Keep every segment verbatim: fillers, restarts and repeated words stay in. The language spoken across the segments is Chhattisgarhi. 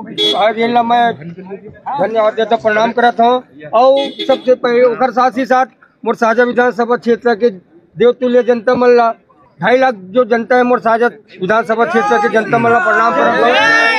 आज इनला मैं धन्यवाद देता, प्रणाम करत हूँ। और सबसे पहले ओकर साथ ही साथ मोर साजा विधानसभा क्षेत्र के देवतुल्य जनता मन ला ढाई लाख जो जनता है मोर साजा विधानसभा क्षेत्र के जनता मन ला प्रणाम करत हूँ।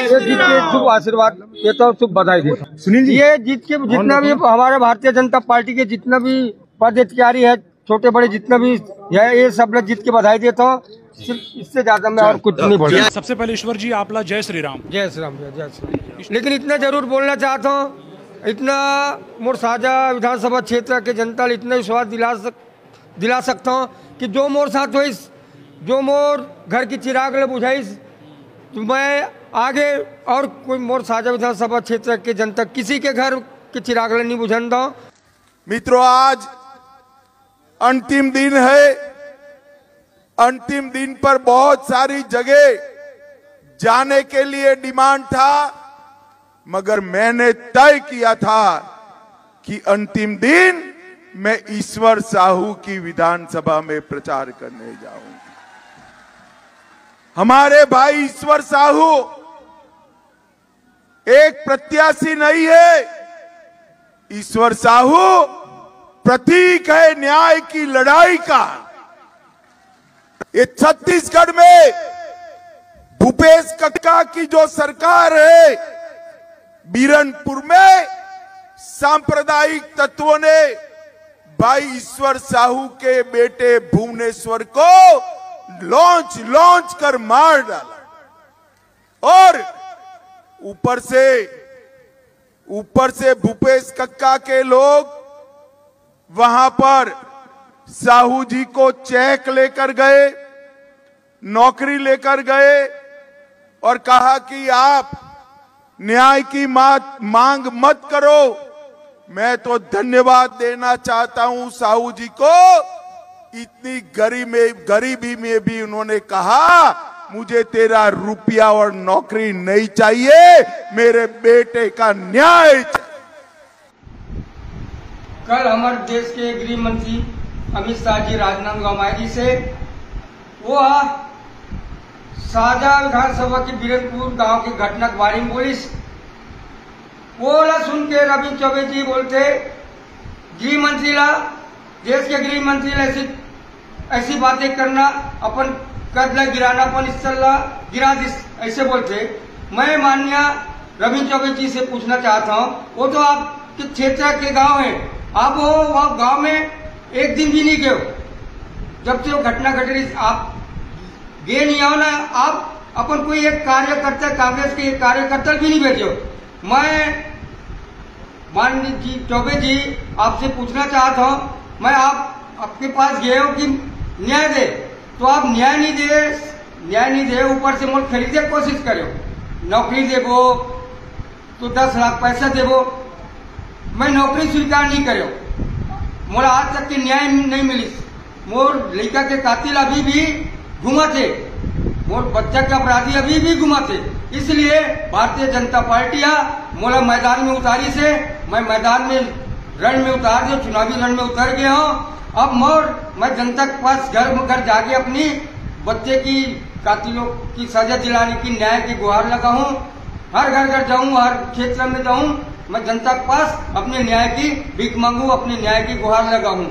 ये जीत के शुभ आशीर्वाद देता हूँ, शुभ बधाई देता हूँ। सुनील जी, ये जीत के जितना भी हमारे भारतीय जनता पार्टी के जितना भी पदाधिकारी है, छोटे बड़े जितना भी है, ये सब ला जीत के बधाई देता हूँ। सिर्फ इससे ज्यादा मैं और कुछ नहीं बोलता। सबसे पहले ईश्वर जी, आपला जय श्री राम। जय श्री राम, जय जय श्री राम। लेकिन इतना जरूर बोलना चाहता हूँ, इतना मोर साजा विधानसभा क्षेत्र के जनता ला इतना विश्वास दिला सक दिला सकता हूँ कि जो मोर साथ होइस, जो मोर घर की चिराग ले बुझाइस, तो मैं आगे और कोई मोर साजा विधानसभा क्षेत्र के जनता किसी के घर के चिराग ले नहीं बुझन दूँ। मित्रों, आज अंतिम दिन है। अंतिम दिन पर बहुत सारी जगह जाने के लिए डिमांड था, मगर मैंने तय किया था कि अंतिम दिन मैं ईश्वर साहू की विधानसभा में प्रचार करने जाऊंगा। हमारे भाई ईश्वर साहू एक प्रत्याशी नहीं है। ईश्वर साहू प्रतीक है न्याय की लड़ाई का। ये छत्तीसगढ़ में भूपेश कक्का की जो सरकार है, बीरनपुर में सांप्रदायिक तत्वों ने भाई ईश्वर साहू के बेटे भुवनेश्वर को लॉन्च लॉन्च कर मार डाला। और ऊपर से ऊपर से भूपेश कक्का के लोग वहां पर साहू जी को चेक लेकर गए, नौकरी लेकर गए और कहा कि आप न्याय की मात, मांग मत करो। मैं तो धन्यवाद देना चाहता हूं साहू जी को। इतनी गरीब में, गरीबी में भी उन्होंने कहा, "मुझे तेरा रुपया और नौकरी नहीं चाहिए, मेरे बेटे का न्याय चाहिए।" कल हमारे देश के गृह मंत्री अमित शाह जी राजनांदगांव आए जी से, वो साजा विधानसभा के बीरनपुर गांव के घटना के बारे में बोलिस। वो ला सुन के रविंद्र चौबे जी बोलते, गृह मंत्री ला, देश के गृह मंत्री ला ऐसी, ऐसी बातें करना, अपन कद ला गिराना, अपन स्तर ला गिरा दिस, ऐसे बोलते। मैं माननीय रविंद्र चौबे जी से पूछना चाहता हूँ, वो तो आपके क्षेत्र के गांव है, आप वो वहाँ गांव में एक दिन भी नहीं गए हो। जब से वो घटना घट रही, आप गए नहीं हो ना, आप अपन कोई एक कार्यकर्ता, कांग्रेस के एक कार्यकर्ता भी नहीं भेजे हो। मैं माननीय जी चौबे जी, आपसे पूछना चाहता हूँ, मैं आप, आपके पास गए हो कि न्याय दे, तो आप न्याय नहीं दे, न्याय नहीं दे, ऊपर से मोल खरीदे कोशिश करो, नौकरी देबो तो दस लाख पैसा देबो, मैं नौकरी स्वीकार नहीं करो, मोला आज तक के न्याय नहीं मिलिस। मोर लड़का के कातिल अभी भी घूमत हे, मोर बच्चा के अपराधी अभी भी घूमत हे। इसलिए भारतीय जनता पार्टी हा मोला मैदान में उतारिस हे, मैं मैदान में रण में उतार दियो, चुनावी रण में उतर गया हूँ। अब मोर, मैं जनता के पास घर घर जाके अपनी बच्चे की कातिलों की सजा दिलाने की न्याय की गुहार लगाऊं। हर घर घर जाऊं, हर क्षेत्र में जाऊं, मैं जनता के पास अपने न्याय की भीख मांगू, अपने न्याय की गुहार लगाऊं।